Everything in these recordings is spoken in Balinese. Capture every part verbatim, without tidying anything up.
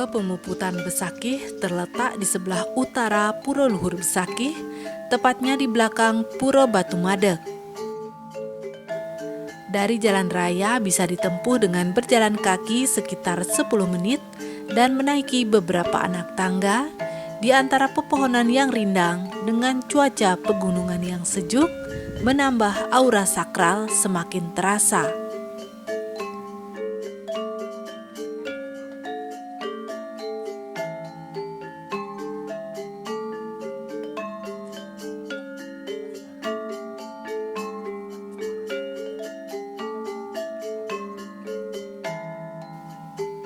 Pemuputan Besakih terletak di sebelah utara Pura Luhur Besakih, tepatnya di belakang Pura Batu Madeg. Dari jalan raya bisa ditempuh dengan berjalan kaki sekitar sepuluh menit dan menaiki beberapa anak tangga di antara pepohonan yang rindang dengan cuaca pegunungan yang sejuk menambah aura sakral semakin terasa.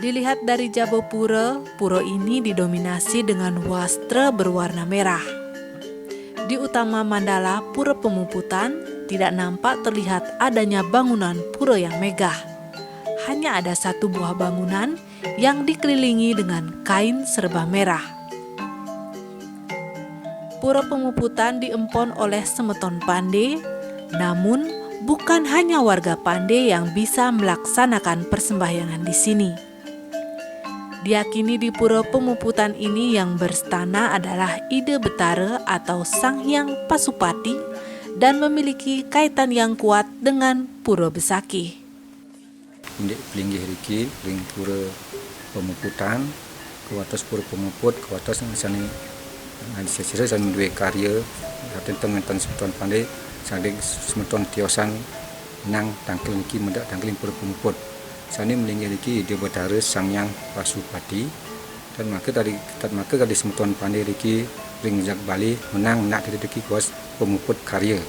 Dilihat dari jaba pura, pura ini didominasi dengan wastra berwarna merah. Di utama mandala Pura Pemuputan, tidak nampak terlihat adanya bangunan pura yang megah. Hanya ada satu buah bangunan yang dikelilingi dengan kain serba merah. Pura Pemuputan diempon oleh semeton Pande, namun bukan hanya warga Pande yang bisa melaksanakan persembahyangan di sini. Diyakini di Pura Pemuputan ini yang berstana adalah Ida Betara atau Sang Hyang Pasupati dan memiliki kaitan yang kuat dengan Pura Besakih. Indik pelinggih riki ring Pura Pemuputan, kawatos Pura Pemuput, kawatos sane, sane sesira sane duwe karya, raten ten wenten semeton Pande, saking semeton tiosan nang tangkil niki medek tangkil ring Pura Pemuput. Sane malinggih riki Ida Betara Sang Hyang Pasupati, tan maka tadi, tan maka kadi semeton Pande riki ring Jagabali menang nak titi riki kawas pemuput karya.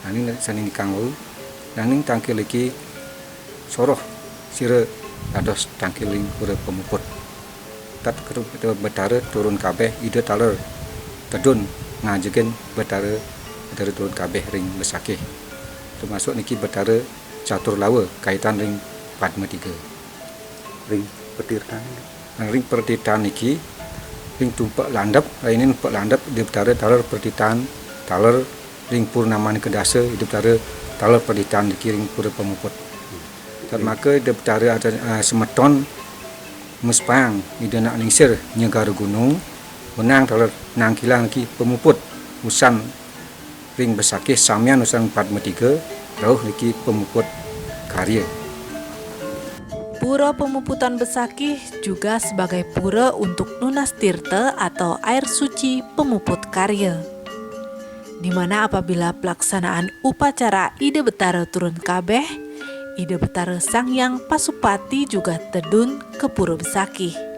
Nanging sane nikang wau, nanging tangkil iki soroh sira dados tangkil ring Pura Pemuput. Tat ketu Betara turun kabeh Ida taler tedun ngajegin Betara, Betara turun kabeh ring Besakih. Termasuk niki Betara Catur Lawa kaitan ring Padma Tiga. Ring pertirtan. Nah, ring pertirtan niki, ring tumpek landep, rainin tumpek landep, Ida Betara taler pertirtan, taler ring purnamane kedasa, Ida Betara taler pertirtan niki ring Pura Pemuput. Tat maka Ida Betara ada, eh, semeton mespang Ida nak lingsir Nyegara Gunung, wenang taler nangkilang niki pemuput usan ring Besakih samian usan Padma Tiga, rauh niki pemuput karya. Pura Pemuputan Besakih juga sebagai pura untuk nunas tirta atau air suci pemuput karya, di mana apabila pelaksanaan upacara Ida Betara turun kabeh, Ida Betara Sang Hyang Pasupati juga tedun ke Pura Besakih.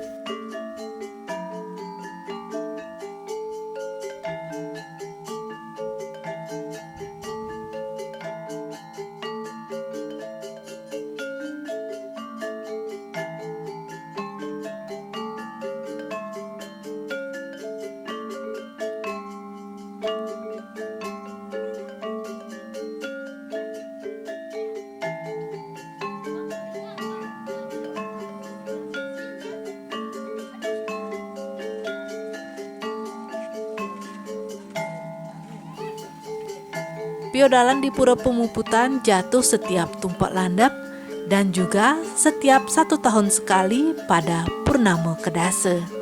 Piodalan di Pura Pemuputan jatuh setiap tumpek landep dan juga setiap satu tahun sekali pada Purnama Kedasa.